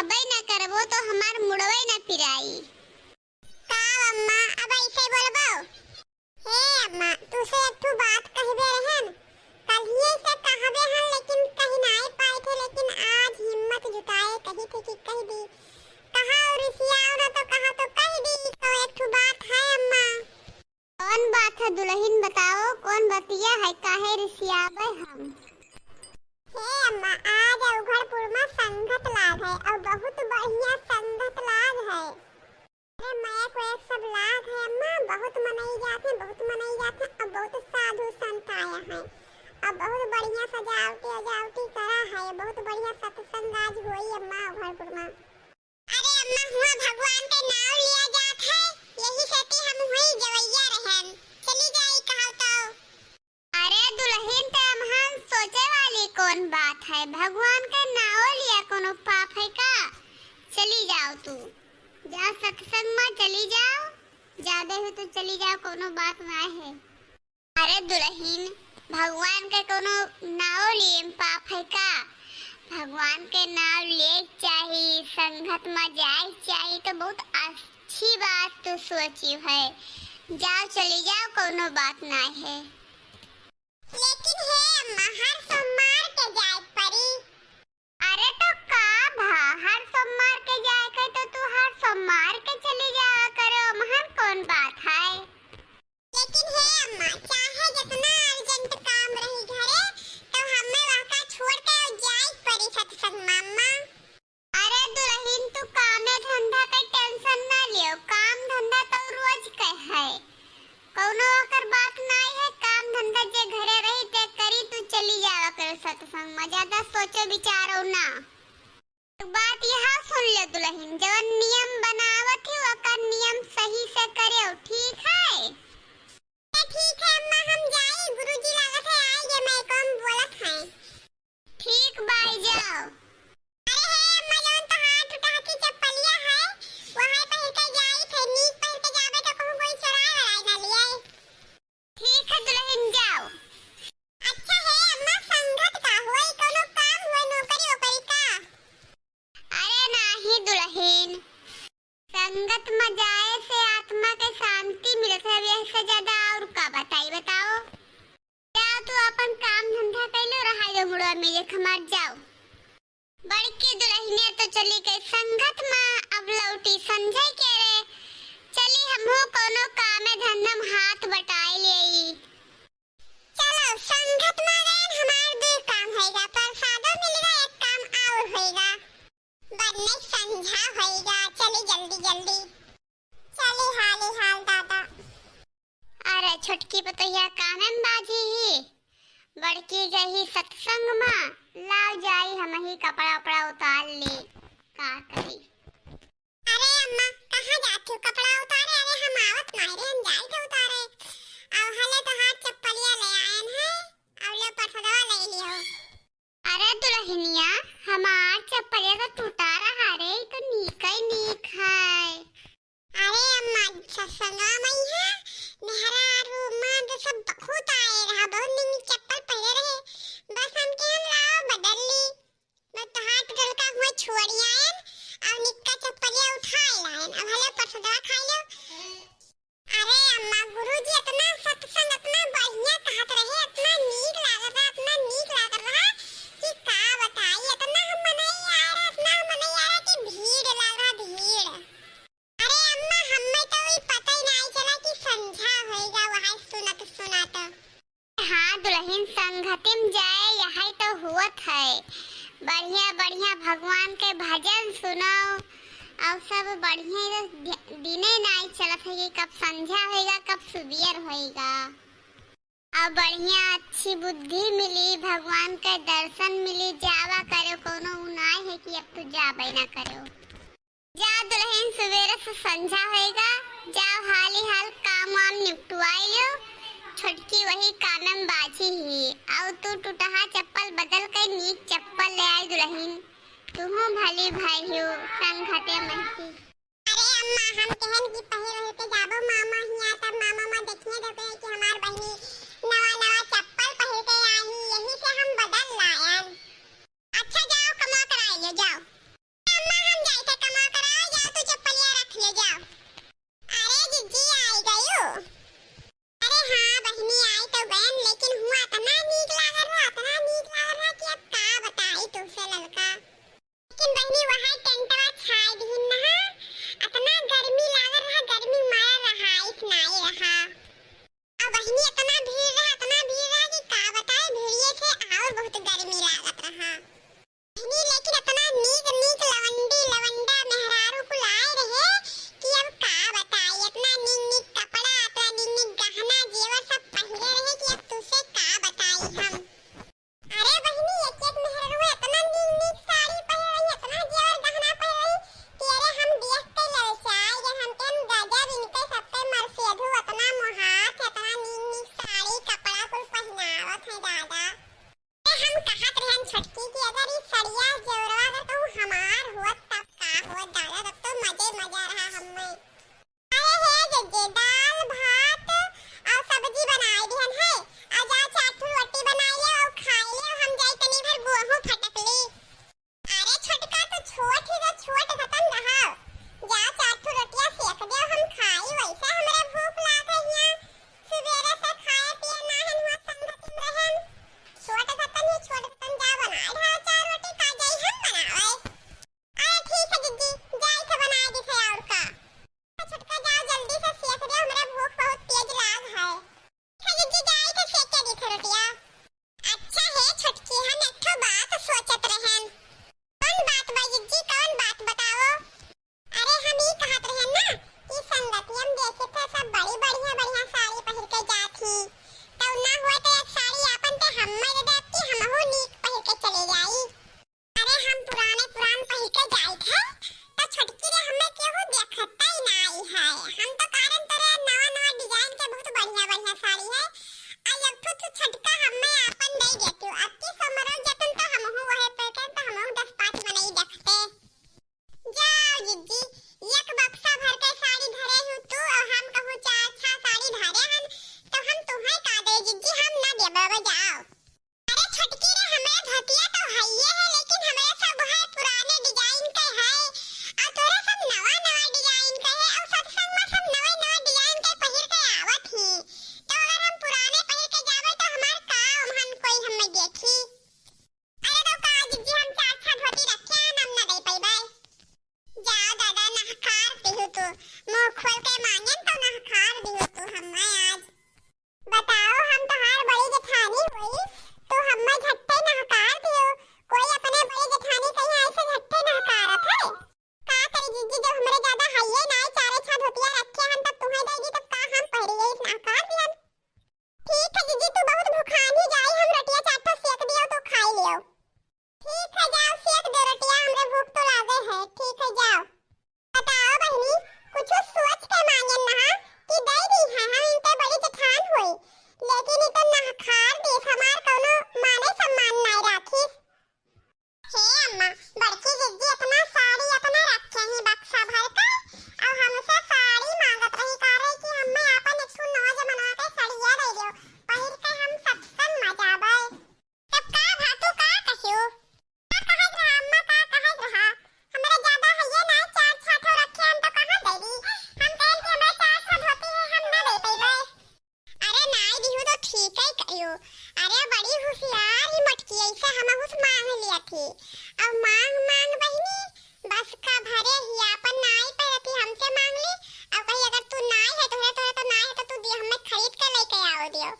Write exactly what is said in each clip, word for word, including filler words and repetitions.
अबे ना करबो तो हमार मुड़वे ना पिराई। का अम्मा, अब ऐसे बोलबो? हे अम्मा, तुसे एक ठो बात कहबे रहन। कल्हिए से कहबे हन, लेकिन कहि नाई पाए थे, लेकिन आज हिम्मत जुटाए कही थे कि कहि दी। कहा और रिसियाओ ना तो कहा तो कहि दी, तो एक ठो बात है अम्मा। कौन बात है दुलहिन, बताओ, कौन बतिया है, काहे रिसियाबे हम? हे अम्मा, आज अवघड़पुर में संगत लाग है और बहुत बढ़िया संगत लाग है। अरे, मयक वयक सब लाग है अम्मा, बहुत मनई जात है, बहुत मनई जात है, अब बहुत साधु संत आया है, अब बहुत बढ़िया सजावटी वजावटी करा है, बहुत बढ़िया सत्संग आज होई अम्मा अवघड़पुर में। अरे अम्मा, हुआ भगवान के नाव लिया जात है, यही सेती हम हुई जवैया रहन, चली जाई कहल तो। अरे दुलहिन, ते अम्हन सोचे वाली कौन बात है? भगवान के नाव लिया कोनो पाप है का? चली जाओ तू, जा सत्संग में चली जाओ, जाबे हो तो चली जाओ, कोनो बात ना है। अरे दुलहिन, भगवान के कोनो नाव लिए में पाप है का? भगवान के नाव लिए के चाही, संगत में जाए के चाही, तो बहुत अच्छी बात तू सोची है। जाओ, चली जाओ, कोनो बात ना है। लेकिन हे अम्मा, हर सोमवार के जाए पड़ी। अरे तो का भा, हर सोमवार के जाए के तो तू हर सोमवार के चली जावा करो, महन कौन बात है? लेकिन हे अम्मा, चाहे जितना urgent काम रही घरे, तो हमें वहका छोड़ के जाए पड़ी सत्संग में अम्मा। अरे दुलहिन, तू कामे धंधा के tension ना लियो, काम धंधा तो रोज के है, कौनो ओकर बात नाई है। काम धंधा जे घरे रही ते करी, तू चली जावा करो सत्संग में, ज्यादा सोचो विचारो ना। एक बात यहाँ सुन ले दुलहिन, जवन नियम बनावत ही ओकर नियम सही से करियो, ठीक है? तो ठीक है अम्मा, हम जाई, गुरुजी लागत है आई गए, मैं कौन बोलत है। ठीक बाई, जाओ। अरे हे अम्मा, जौन तोहार टुटहकी चप्पलिया है, वहाँ पहिर के जाई थे, नीक पहिर के जाबे तो कहूँ कोई चोराए वराए ना लियाए। ठीक है दुलहिन, जाओ। अच्छा हे अम्मा, संगत का होई, कोनो काम होई, नौकरी ओकरी का? अरे नाही दुलहिन, संगत में जाए से आत्मा के शांति मिलत है, यह से ज्यादा और का बताई, बताओ। जाओ तू अपन काम धंधा कैलो, रहा दो मुड़वा में ये खमार, जाओ। बड़की दुलहिनिया तो चली गई संगत में, अब लौटी संझा के रे। चली हमहू कोनो कामे धंधा में हाथ बटाई लेई। चलो संगत में गए, हमार दो काम होएगा, प्रसादो मिलेगा, एक काम और होएगा। बन्ने संझा होइगा, चली जल्दी जल्दी। चली हाली हाल दादा। अरे छोटकी पतोहिया कामे में बाझी ही, बड़की गई सत्संग में, लाओ जाई हमही कपड़ा उपड़ा उतार ली, का करी। अरे अम्मा, कहाँ जात हो कपड़ा उतारे? अरे हम आवत नाई रे, हम जाई थे उतारे। अब हले तोहार चप्पलिया ले आयन है, अब ले परसदवा ले लियो। अरे दुलहिनिया, हमार चप्पलिया तो टूटा रहा रे, ई तो नीक ही नीक है। अरे अम्मा, सत्संगवा में है, मेहरारू मर्द सब बहुत आए रहा, बहुत नीक चप्पल पहरे रहे, बस हम के हम लाओ बदल ली, मैं तो हाथ टूटल का हुआ छोड़ी आयन, अब निक्का चप्पलिया उठा लायन, अब हले परसदवा खा लो। अरे अम्मा, गुरुजी इतना सत्संग, इतना बढ़िया कहत रहे, इतना नीक लागत रहा, इतना नीक लागत रहा कि का बताई, इतना हम मनई आए रहा, इतना हम मनई आए रहा कि भीड़ लाग रहा, भीड़। अरे अम्मा, हमें तो ई पता ही नहीं चला कि संझा होएगा, वहाँ सुनत सुनत। हाँ दुलहिन, संगति में जाए, यही तो होत है। बढ़िया बढ़िया भगवान के भजन सुनो, और सब बढ़िया। दि-, दिने नाई चलत है कि कब संझा होएगा, कब सुबियर होएगा। और बढ़िया अच्छी बुद्धि मिली, भगवान के दर्शन मिली, जावा करो, कोनो उ नाई है कि अब तू जाबे ना करो। जा दुलहिन, सुबेरे से संझा होएगा, जाओ हाली हाल काम वाम निपटुआई लियो। छोटकी वही कामे में बाझी ही, अउ तू टूटहा चप्पल बदल के नीक चप्पल ले आई दुलहिन। तुहूँ भली भाई हो, संगते महती। अरे अम्मा, हम कहन कि पहिर ओढ़ के जाबो मामा हियाँ, तब मामा मा देखिए देते हैं कि हमार बहिनी नवा नवा चप्पल पहिर के आई, यही से हम बदल लायन। अच्छा जाओ, कमा कराई ले जाओ। अम्मा, हम कि सोमरौ जतन त हमहू वहे पे के त हमहू दस पाँच मनई देखते। जाओ जिज्जी, एक बक्सा भर के साड़ी धरे हूँ तू और हम कहूँ चार छह साड़ी धरे हन, तो हम तुम्हें का दे जिज्जी, हम ना देबे, जाओ। अरे छोटकी रे, हमरे धोतिया तो हइये है, लेकिन हमरे सब है पुराने design के है, और तोरे सब नवा नवा design के है, और सत्संग में सब नवे नवे design के पहिर के आवत ही, तो अगर हम पुराने पहिर के जाबे तो हमार का ओमहन कोई हमें देखी? अरे तो का जिज्जी, हम चार छह धोती रखे हैं, हम ना दे पइबे। जाओ दादा, नहकार दिहु तू, मुंह खोल के मांगेन तो नहकार दिहु तू हमें आज। बताओ, हम तोहार बड़ी जेठानी होई, तू हमें झट्टे नहकार दियो। कोई अपने बड़ी जेठानी कहीं ऐसे झट्टे नहकारत है? का करी जिज्जी, जब हमरे ज्यादा हइये नाय, चारे छह धोतिया रखे हन, तब तुहें दे दी, तब का हम पहिरी, यही नहकार दियन? ठीक है जिज्जी, तू बहुत भुखान ही जाई, हम रोटिया चार ठो सेक दियो, तू खाई लियो। ठीक है, जाओ सेक दो रोटिया, हमरे भूख तो लागे है। ठीक है, जाओ। बताओ बहिनी, कुछ सोच के मांगेन ना कि दे दी है, हम इनके बड़ी जेठान होई, लेकिन इ तो नहकार देस, हमार कौनो माने सम्मान नाय राखिस। हे अम्मा, बड़की जिज्जी इतना साड़ी इतना रखे ही बक्सा भर के, और हमसे साड़ी मांगत रही, कह रही कि हमें आपन एक ठो नौ जमनवा के सड़िया दे दियो, पहिर के हम सत्संग में जाबे। तब का भा, तू का कहियो? का कहत रहा अम्मा, का कहत रहा? हमरा ज्यादा हइये ना, चार छह ठो रखे हन तो कहाँ देली? हम कहन कि हमरा चार सौ धोती है, हम ना दे पइबे। अरे नाई दिहु तो ठीक है कहियो। अरे बड़ी होशियार ही मोटकी, ऐसे हमहू से मांग लिया थी। अब मांग मांग बहिनी, बस का भरे ही आपन नाई पे रहती हमसे मांग ली। अब कही अगर तू नाई है, तोहरे तोहरे तो नाई है तो तू दियो, हमें खरीद के लेके आओ दियो।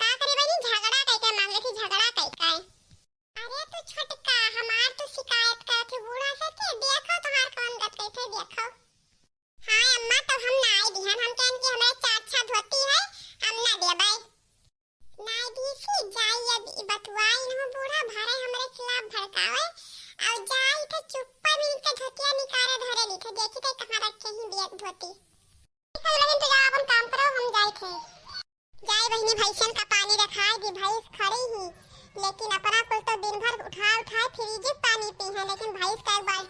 का करी बहिनी, झगड़ा कइके मांग लेती, झगड़ा कइके। अरे तू छोटका, हमार तू शिकायत करत है बूढ़ा से के, देखो तोहार कौन गत कैसे देखो। हाँ अम्मा, तो हम नाई दिहन, हम कहन कि हमरे चार छह धोती है, हम ना देबै। नाई दीसी, जाई अब ई बतुआई न हो बूढ़ा, भरे हमरे खिलाफ भड़कावे, और जाई तो चुप्पा मिल के धोतिया निकारे धरे ली थे, देखी थे कहाँ रखे ही बिया धोती। ठीक है, लेकिन तू जा अपन काम करो, हम जाई थे। जाए बहिनी, भैंसन का पानी रखाए दी, भैंस खड़ी ही, लेकिन अपना कुल तो दिन भर उठाए उठाए फ्रिज के पानी पी है, लेकिन भैंस का एक बाल्टी